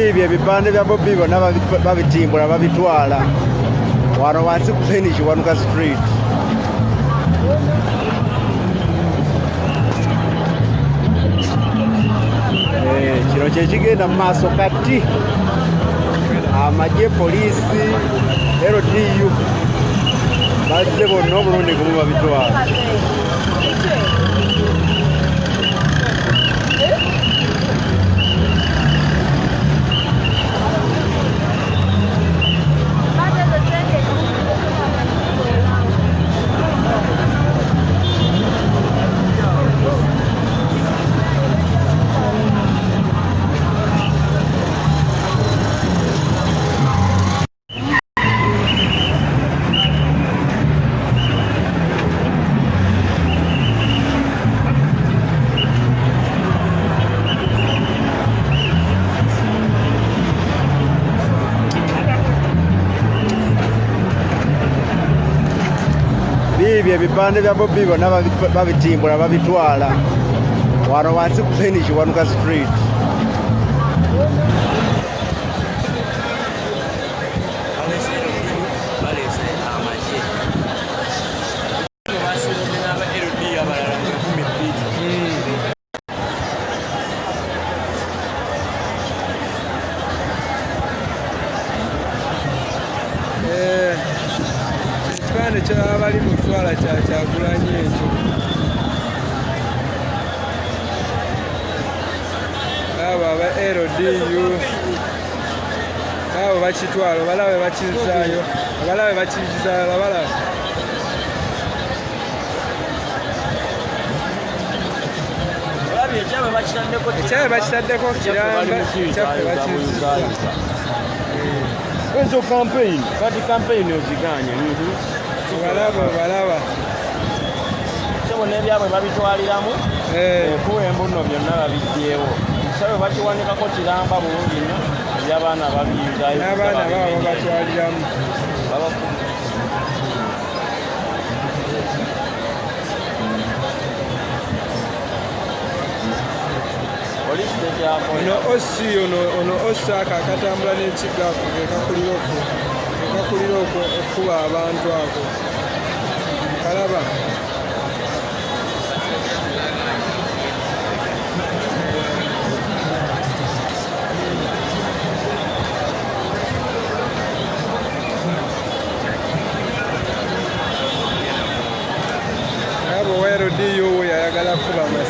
Biibyo ebipande bya Bobi byonna babitimbula babitwala wano wansi ku Ben Kiwanuka Street. Eh, kino kyekigenda mu maaso kati amagye poliisi LDU bazze bonna obulundi gumu babitwala. Biibyo ebipande bya Bobi byonna babitimbula babitwala wano wansi ku Ben Kiwanuka Street. Baleese amagye basiibudde n'aba LD abalala mu 2000. Eh, ekifaananyi kyabali mu kutwala kya Kyagulanyi ekyo. Abo aba LDU abo bakitwala obalabe bakizaayo abalabe bakizaayo abalaba ekyabwe bakitaddeko kiramba kyaffe bakizizza. Ezo campaign kati campaign oziganye. Obalaba obalaba. Sebo n'ebyabwe babitwaliramu. Eh. Enfuuwa embuno byonna babijjeewo. Sebo bakiwanikako kiramba bulungi nnyo eby'abaana babiyuzaayo. N'abaana baabo babatwaliramu. Poliisi tekyakola. Ono OC ono ono OC ako akatambula n'ekigga ako ke kakulira oku ke kakulira oku okukuba abantu ako. Kalaba. Abo owa LDU yayagala kukuba amasasi.